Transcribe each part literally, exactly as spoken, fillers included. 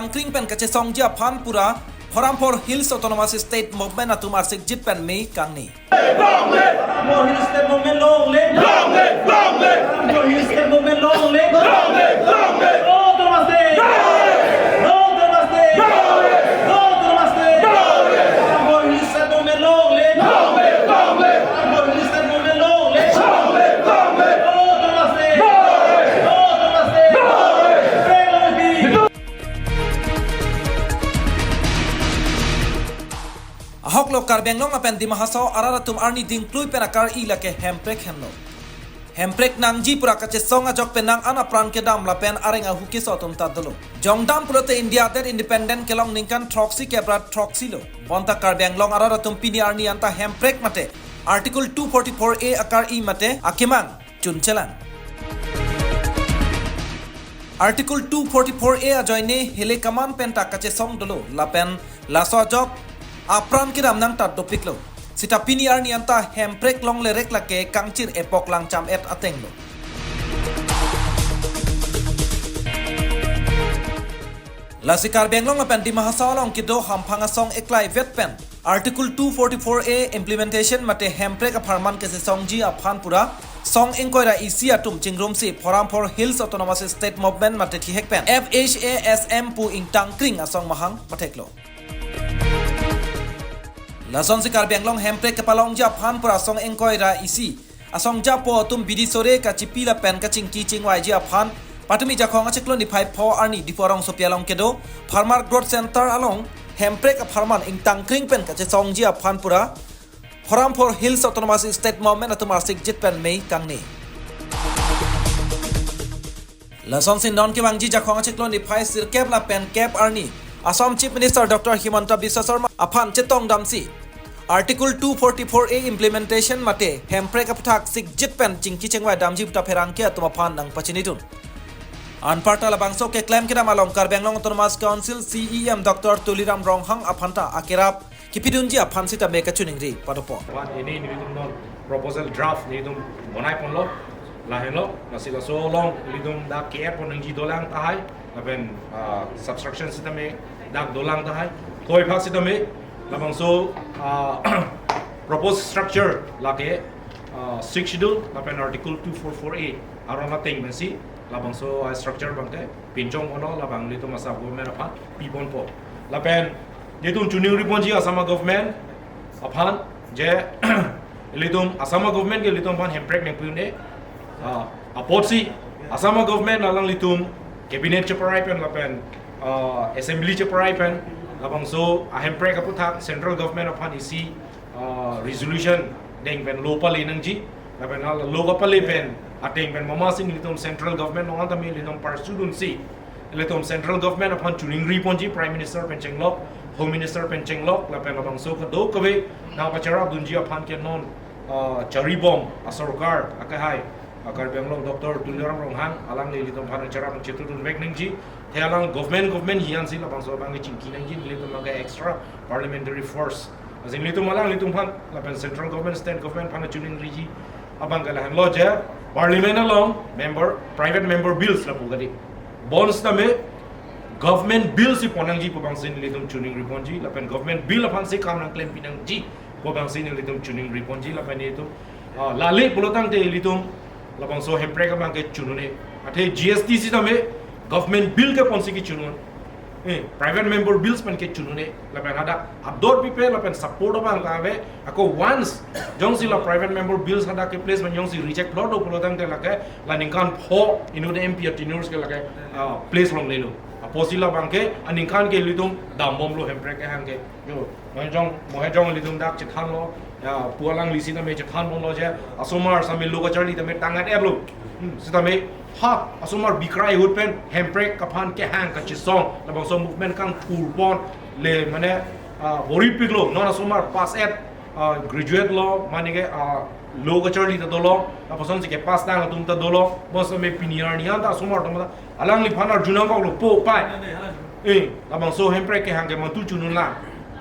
Ingtangkring pen kachesongji aphan pura Forum for Hills Autonomous State Movement atum arsikjit pen mei kangni. Long live! Forum for Hills State Movement long live! Long live! Long live! Forum for Hills State Movement long live! Long live! Long live! No Autonomous State! No Autonomous State! No Autonomous State! No Autonomous State! Forum for Hills State Movement long live! Long live! Long live! Forum for Hills State Movement long live! Long live! Long live! No Autonomous State! No Autonomous State! No Autonomous State! State Committee! Ahoklo Karbi Anglong lapen Dima Hasao arat atum arni dingklui pen akar-i lake hemprek henlo. Hemprek nangji pura kachesong ajok pen nang-an apran kedam lapen areng ahu keso atum ta dolo. Jongdam pulote India adet independent kelong ningkan throksi kep ra throksi lo. Bonta Karbi Anglong arat atum pini arni anta hemprek mate Article two forty-four A akar-i mate akemang chunchelang. Article two forty-four A ajoine hele kaman pen ta kachesong dolo lapen laso ajok apran kedam nang ta dopiklo. Sita pini arni anta hemprek longle rek lake kangchir epok langcham-et ateng lo. Lasi Karbi Anglong lapen Dima Hasao along kedo hamphang asong eklai vet pen Article two forty-four A implementation mate hemprek apharman kachesongji aphan pura song ingkoi ra isi atum chingrumsi Forum for Hills Autonomous State Movement mate thihek pen F H A S M pu ingtangkring asong mahang patheklo. Lasonsi Karbi Anglong hemprek kepalongji aphan pura song ingkoi ra isi asong japo atum bidi sore kachipi lapen kachingki chingvaiji aphan patumi Jakhong achiklo niphai pho arni Diphu arongsopi along kedo Farmer Growth Center along hemprek apharman ingtangkring pen kachesongji aphan pura Forum for Hills Autonomous State Movement atum arsikjit pen mei kangni. Lasonsi non kevangji Jakhong achiklo niphai sirkep lapen kep arni Assam Chief Minister Doctor Himanta Biswa Sarma aphan chetong damsi Article two forty-four A implementation mate hemprek aputhak sikjit pen chingki chingvai damji puta pherangke atum aphan nangpachinidun. Anparta labangso keklem kedam along Karbi Anglong Autonomous Council C E M Doctor Tuliram Ronghang aphanta akerap kipidunji aphan sitame kachiningri padopo. Wan ini nelitum non proposal draft nelitum bonai ponlo, lahenlo, lasi laso along nelitum dak ke-et pon nangji dolang tahai, lapen, ah, substructure sitame dak dolang tahai, koi phak sitame, labangso, ah, proposed structure lake, ah, Sixth Schedule, lapen Article two four four A, aron ateng pensi, labangso, ah, structure abangke pinchong ponlo, labang nelitum Assam government aphan pi ponpo. Lapen nelitum chiningri ponji Assam government aphan je nelitum Assam government ke nelitum aphan hemprek nangpi un-e, ah, apotsi Assam government alanglitum cabinet cheparai pen lapen, ah, assembly cheparai pen labangso ahemprek aputhak central government aphan isi ah, resolution deng pen law pale nangji, lapen hala law kapale pen ateng pen mama si nelitum central government along tame nelitum pursue dunsi, nelitum central government aphan chiningri ponji, Prime Minister pen chenglok, Home Minister pen chenglok, lapen labangso kadokave nangpacharap dunji aphan ke non, ah, charibom asorkar akehai, ah, Karbi Anglong Doctor Tuliram Ronghang alangli nelitum aphan charap chetudun vek nangji. The alang government, government hian si labangso abangke chingki nangji, nelitum abangke extra parliamentary force. Asin nelitum alanglitum aphan, lapen central government, state government aphan chiningriji abangke lahenlo je, parliament along member, private member bills lapu kali. Bonsetame government bill si pon nangji pu abangsi nelitum chiningri ponji, lapen government bill aphansi kam nangklempi nangji pu abangsi nelitum chiningri ponji, lapen nelitum, ah, lale pulotangte nelitum labangso hemprek abangke chun un-e. Athe G S T sitame government bill ke ponsi kechun un. Eh, private member bills pen kechun un-e. Lapen hadak ador pipe lapen support abang ta ave. Ako once jongsi la private member bills hadak ke place pen jongsi reject lo do pulotangte lake la ningkan pho inut M P a tenures ke lake, ah, place longlelo. Apotsi labangke aningkan ke nelitum dambomlo hemprek kehang ke. Jo, mohejong, mohejong nelitum dak chethanlo, ya, pu alangli sitame chethan ponlo je, asomar sitame lo kacharli tame tang-et-etlo. Hmm, sitame ha, asomar bikrai ahut pen hemprek aphan kehang kachesong labangso movement kangthur pon le mane, ah, bor-ipiklo, non asomar pass-et, ah, graduate lo, mane ke, ah, lo kacharli ta dolo, lapuson si kepass tang atum ta dolo, bonsitame pini arni anta asomar atum ta alangliphan arju nangkoklo po pai. Eh, labangso hemprek kehang ke mantu chun unlang.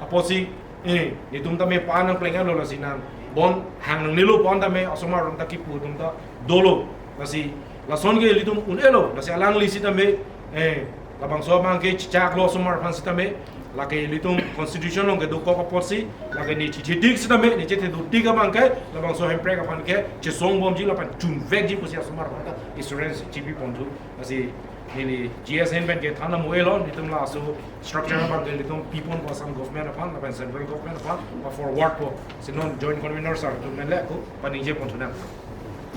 Apotsi, eh, nelitum tame pa nangpleng-etlo lasi nangbon hang nangnelo pu-an tame asomar atum ta kipu atum ta dolo. Lasi lason ke nelitum un-elo, lasi alangli sitame, eh, Labangso abang ke chechaklo osomar aphan sitame, lake ilitum constitution along kedokok apotsi, lake ne chethedik sitame, ne chethedodik abang ke, labangso hemprek aphan ke chesongbomji lapen chunvekji pusi osomar aphan ta assurance chipi ponthu. Lasi neli G S ahin pen ke than amo-elo, nelitum laso structure abang ke nelitum piponpo Assam government aphan, lapen central government aphan, pa forward po. Si non joint convener sir atum pen le ako paningje ponthu nang.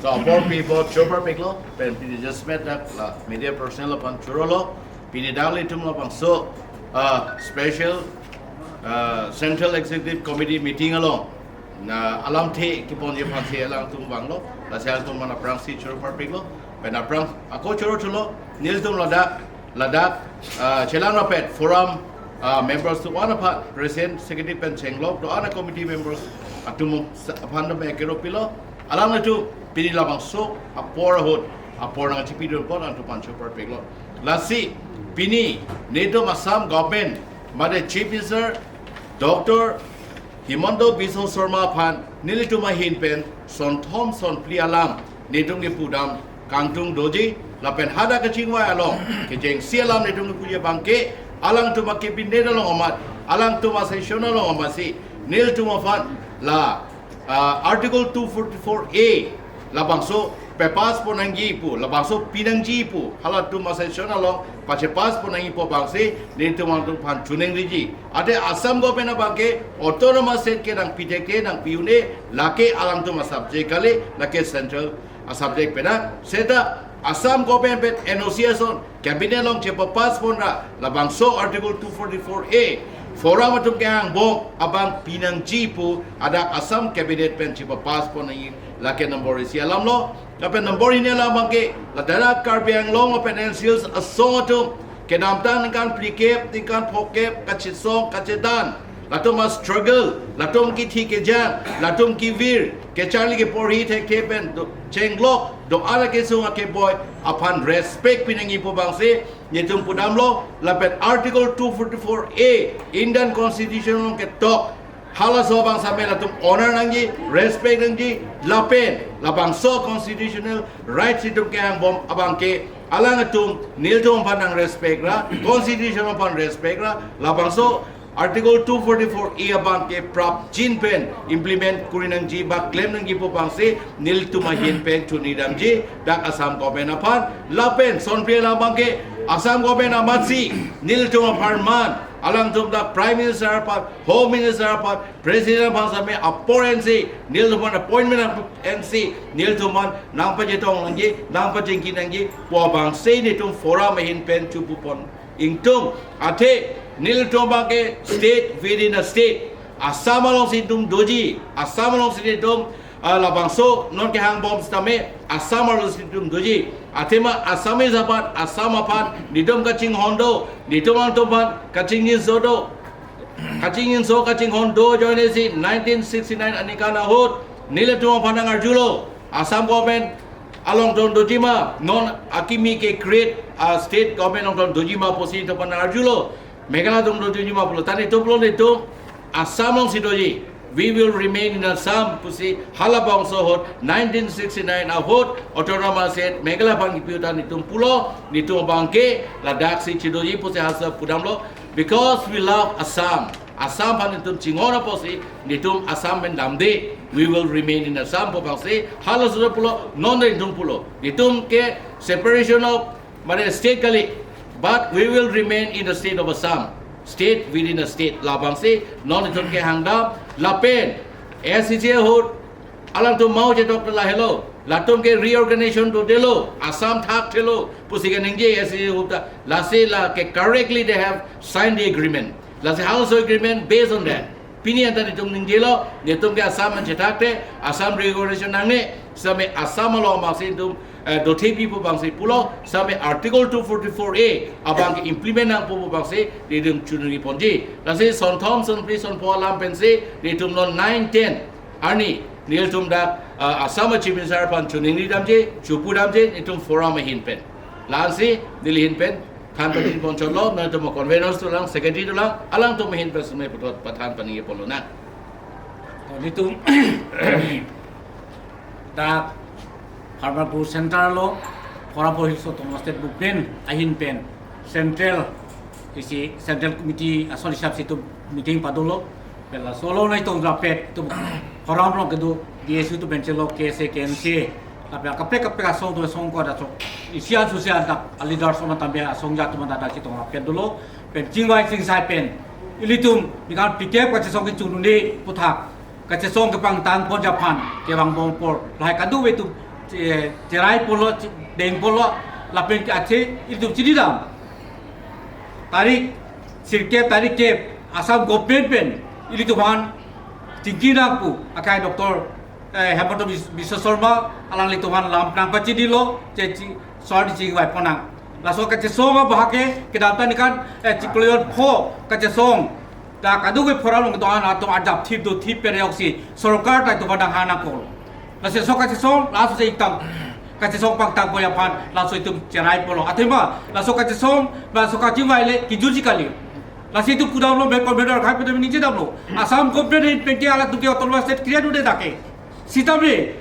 So, apor pi apot choro parpiklo, pen pini jasemet dak la media personnel aphan chorolo, pini dak ilitum labangso, ah, special, ah, Central Executive Committee meeting along, na alamthe keponji aphansi alangtum vanglo, lasi alangtum aphan aphrangsi choro parpiklo, pen aphrang ako choro thulo, nelitum ladak, ladak, ah, chelang rapet forum, ah, members atum aphan, president, secretary pen chenglok, do-an a-committee members atum aphan do me kero pilo, alanglitum pini labangso apor ahut, apor nangchipidun apot alangtum aphan choro parpiklo. Lasi pini nelitum Assam government, mate Chief Minister Doctor Himanta Biswa Sarma aphan nelitum ahin pen sonthom sonphli alam nelitum kepudam kangtung doji, lapen hadak kachingvai along kechengsi alam nelitum kepuji abang ke, alangtum a-cabinet along amat, alangtum a-session along amatsi nelitum aphan la, ah, Article two forty-four A, labangso papass pon nangji pu, labangso pinangji pu, halatum a-session along pachepass pon nangji pu abangsi nelitum alangtum aphan choningriji. Athe Assam government abang ke autonomous state ke nangpi thekthe, nangpi un-e, lake alangtum a-subject kali, lake central a-subject pen nang. Seta Assam government pen N O C ason cabinet along chepapass pon ra, labangso Article two forty-four A, forum atum kehangbom abang pinangji pu hadak Assam cabinet pen chepapass pon nangji, lake number isi alamlo. Lapen number hini alam abang ke, ladak Karbi Anglong lapen N C Hills asong atum kedamtang ningkan phlikep, ningkan phokep kachesong kachedan, latum a-struggle, latum kithi kejang, latum kevir, kecharli keporhi thekthe pen do-, chenglok, do-an akesung akeboi aphan respect pinangji pu abangsi nelitum pudamlo, lapen Article two forty-four A Indian Constitution along ketok, halaso abang sitame latum honor nangji, respect nangji, lapen labangso constitutional rights itum kehangbom abang ke alangtum nelitum aphan nang-respect ra, constitution aphan respect ra, labangso Article two forty-four A abang ke prapjin pen implement kori nangji ba klem nangji pu abangsi nelitum ahin pen choningri damji dak Assam government aphan. Lapen sonphli alam abang ke Assam government amatsi nelitum apharman, alangtum dak Prime Minister aphan, Home Minister aphan, President aphan sitame apor ensi, nelitum aphan appointment ensi, nelitum aphan nangpachetong nangji, nangpachingki nangji pu abangsi nelitum forum ahin pen chopu pon ingtung. Athe nelitum abang ke state within a state. Assam alongsi itum doji, Assam alongsi itum, ah, labangso non kehangbom sitame Assam alongsi itum doji. Athema Assamese aphan, Assam aphan nelitum kachinghon do, nelitum alangtum aphan kachingjinso do. Kachingjinso kachinghon do ajoinesi nineteen sixty-nine aningkan ahut nelitum aphan nang-arjulo. Assam government along ton dojima, non akimi ke-create a-state government along ton dojima pusi nelitum aphan nang-arjulo. Meghalaya along dojima pulo, ta nelitum pulo nelitum Assam alongsi doji. We will remain in Assam pusi halabangso ahut nineteen sixty-nine ahut autonomous state Meghalaya aphan kipi ahut ta nelitum pulo, nelitum abang ke ladaksi chedoji pusi halaso pudamlo, because we love Assam. Assam aphan nelitum chinghon apotsi nelitum Assam pen damde, we will remain in Assam pu abangsi halaso pulo, non nelitum pulo. Nelitum ke separation of, mane, state kali, but we will remain in the state of Assam. State within a state. Labangsi non nelitum kehang dam, lapen A I C C ahut alangtum mau chetok lahelo, latum ke reorganization dodelo, Assam thakthelo pusi keningje A I C C ahut ta. Lasi la ke correctly they have signed the agreement. Lasi halaso agreement, based on that, pini anta nelitum ningjelo, nelitum ke Assam an chethakte, Assam reorganization nangne, sitame Assam along abangsi nelitum, eh, dothepi pu abangsi pulo, sitame Article two forty-four A abang ke implement nangpo pu abangsi nelitum choningri ponji. Lasi sonthom, sonphli, sonpho alam pensi nelitum non nine ten arni nelitum dak, ah, Assam Chief Minister aphan choningri damji, chopu damji, nelitum forum ahin pen. La-ansi neli ahin pen than padi pon chotlo, nangtum conveners dolang, secretary dolang, alangtum ahin pen sitame puthot pathan paningje ponlo nang. To nelitum dak Harbarpur Center along Forum for Hills Autonomous State Movement ahin pen Central, isi Central Committee ason hisap si itum meeting padolo. Pen laso along nai itum rapet itum forum along kedo D S U atum pen chelo, K S A, K N C A, lapen kaprek kaprek asong atum asong ko adak so. Isi an susi an dak a leader ason tame asong ja atum dak dak chetong rapet dolo. Pen chingvai chingsai pen ilitum ningkan P K F kachesong kechun un-e aphuthak kachesong kepangtang pon aphan kevang bom apor lahai kadokave atum che-, cherai polo, che-, deng polo, lapen ke ache ilitum chinidam. Tarik sirkep, tarik kep Assam government pen ilitum aphan chingki nangpo, akai Doctor, eh, Himanta Bis-, Biswa Sarma alanglitum aphan lam nangpachinilo, che chi-, sorry, chingvai ponnang. Laso kachesong abahak ke kedamtang ningkan, eh, chiklo jon pho kachesong dak kadokave forum along kedo-an atum adap thip do thip pen ajoksi sorkar ta itum aphan dang hana kol. Laso kachesong laso se itum kachesong pangtang pon aphan laso itum cherai polo. Athema laso kachesong ba laso kachingvai le kijutji kali. Lasi itum kudam lo, bek komendor khai pen ningje damlo. Assam government ahin pen ke halatum ke autonomous state create un-e dak ke. Sitame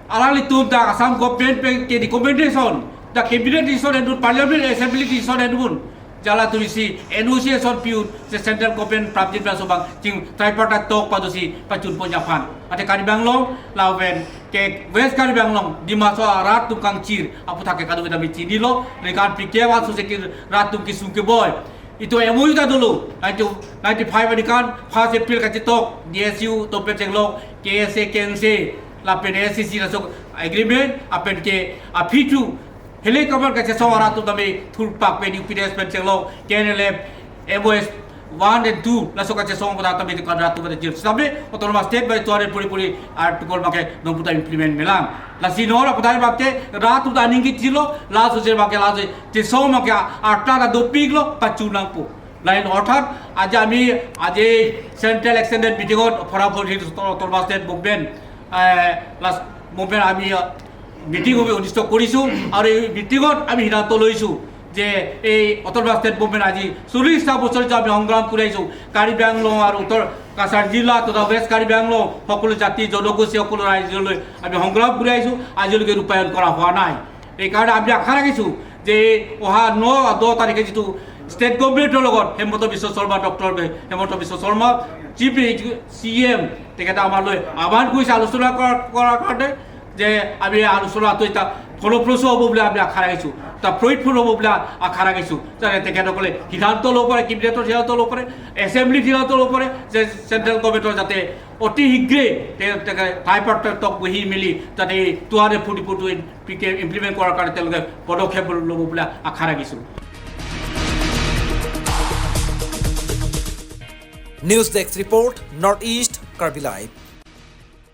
alanglitum dak Assam government pen ke recommendation, dak cabinet decision endun, parliament assembly decision endun, jala turisi N O C ason pi un, se central government prapjin pen aso abang ching tripartite talk padosi pachun pon aphan. Ate Karbi Anglong lapen ke West Karbi Anglong, Dima Hasao arat atum kangchir aphuthak ke kadokave tame chinilo, ningkan P K F aso se ke rat atum kesung keboi. Itum M O U ta dolo, nineteen ninety-five aningkan first April kachetok, D S U atum pen chenglok, K S A, K N C A, lapen A I C C laso agreement, lapen ke aphi thu, hele kabar kachesong arat atum tame thurpak pen U P D S pen chenglok, K N L F, M O S one and two, laso kachesong pada tame dikon rat atum pada jil. Sitame autonomous state bai tuare puri puri article abang ke nong puta implement melang. Lasi non aputai abang ke rat atum ta aning kechilo, laso je abang ke laso chesong abang ke arta ta dopiklo, pachun nangpo. Lain orthat, aje ami, aje Central Extended Meeting ot, forum for Hill Autonomous State Movement, eh, last movement ami, eh, meeting ove unistok korisu, aru ei meeting ot ami siddhanto loisu, je ei Autonomous State Movement aji চল্লিশটা বছৰ je ami সংগ্ৰাম কৰি আহিছো, Karbi Anglong aru Uttar Cachar জিলা তথা West Karbi Anglong সকলো জাতি জনগোষ্ঠী সকলো ৰাইজলৈ আমি সংগ্ৰাম কৰি আহিছো, আজিলৈকে ৰূপায়ণ কৰা হোৱা নাই। এইকাৰণে আমি আশা ৰাখিছো যে অহা ন দহ তাৰিখে যিটো ষ্টেট গভৰ্ণমেণ্টৰ লগত হিমন্ত Biswa Sharma, doctor Himanta Biswa Sarma, chief minister, C M, তেখেতে আমালৈ আহ্বান কৰিছে আলোচনা কৰাৰ, কৰাৰ কাৰণে, যে আমি এই আলোচনাটো এটা ফলপ্ৰসূ হ'ব বুলি আমি আশা ৰাখিছো, এটা ফ্ৰুইটফুল হ'ব বুলি আশা ৰাখিছো। যাতে তেখেতসকলে সিদ্ধান্ত ল'ব পাৰে, কেবিনেটৰ সিদ্ধান্ত ল'ব পাৰে, এছেম্বলি সিদ্ধান্ত ল'ব পাৰে, যে চেণ্ট্ৰেল গভৰ্ণমেণ্টৰ যাতে অতি শীঘ্ৰে তে-, তে-, ট্ৰাইপাৰ্টাইট টক বহি মেলি যাতে এই টু হাণ্ড্ৰেড ফৰ্টি ফ'ৰটো ইম-, পি কে ইমপ্লিমেণ্ট কৰাৰ কাৰণে তেওঁলোকে পদক্ষেপ ল'ব বুলি আশা ৰাখিছো। News Desk Report, North East Karbi Live.